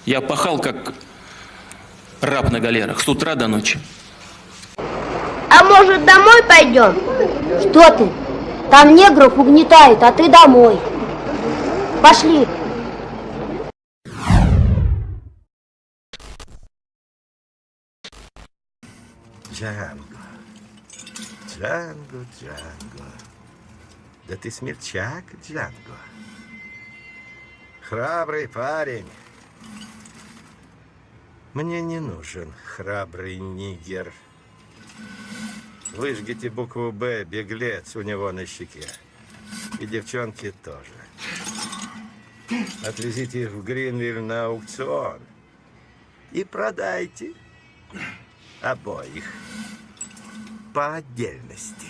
Я пахал, как раб на галерах, с утра до ночи. А может, домой пойдем? Что ты? Там негров угнетают, а ты домой. Пошли. Джанго, Джанго, Джанго. Да ты смельчак, Джанго. Храбрый парень. Мне не нужен храбрый нигер. Выжгите букву «Б», беглец у него на щеке. И девчонки тоже. Отвезите их в Гринвиль на аукцион. И продайте обоих по отдельности.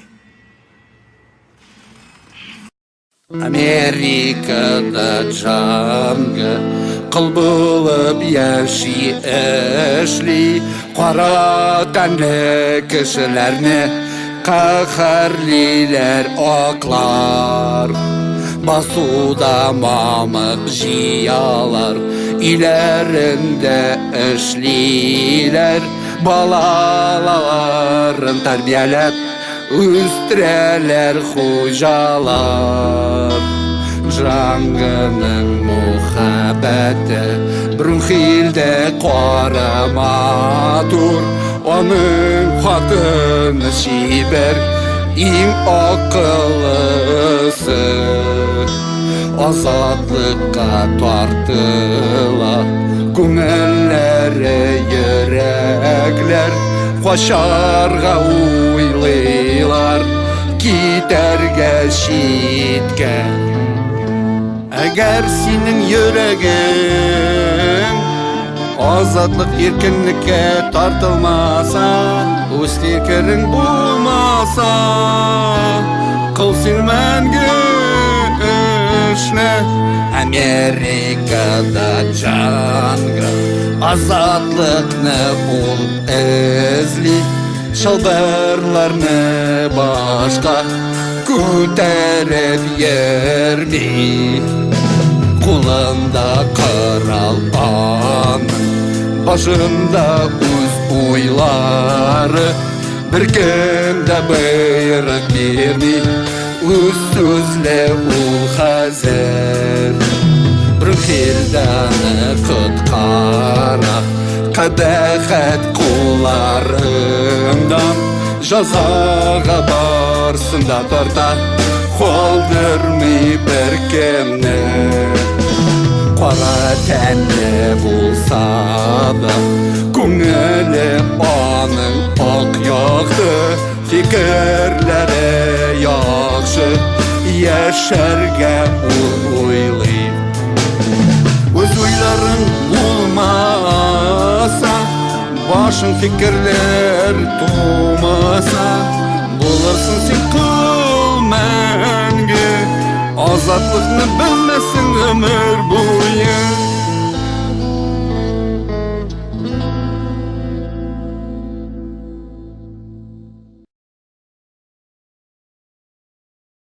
Америкада Джанго кол булып яши, эшли, кара тәнле кешеләрне каһәрлиләр аклар. Басуда мамык җыялар, өйләрендә эшлиләр, балаларын тәрбияләп үстерәләр хуҗалар. Джангоның мөхәббәте Брунхилде кара матур, аның хатыны чибәр, иң акыллысы. Азатлыкка тартыла күңелләре, йөрәкләр, качарга уйлыйлар, китәргә читкә. Әгәр синең йөрәгең азатлык иркенлеккә тартылмаса, үз фикерең булмаса, кыл син мәңге эшне. Америкада Джанго азатлыкны ул эзли, чылбырларны башка күтәреп йөрми. Кулында корал аның, башында үз уйлары, беркем дә боерык бирми, үз сүзле ул хәзер. Брунхильданы коткара кабахәт кулларыннан, җәзага барсын да тарта, калдырмый беркемне. Кара тәнле булса да, күңеле аның ак, якты, фикерләре яхшы, яшәргә ул уйлый. Үз уйларың булмаса, башың фикерләр тумаса, булырсың син кол мәңге, азатлыкны белмәссең гомер буе.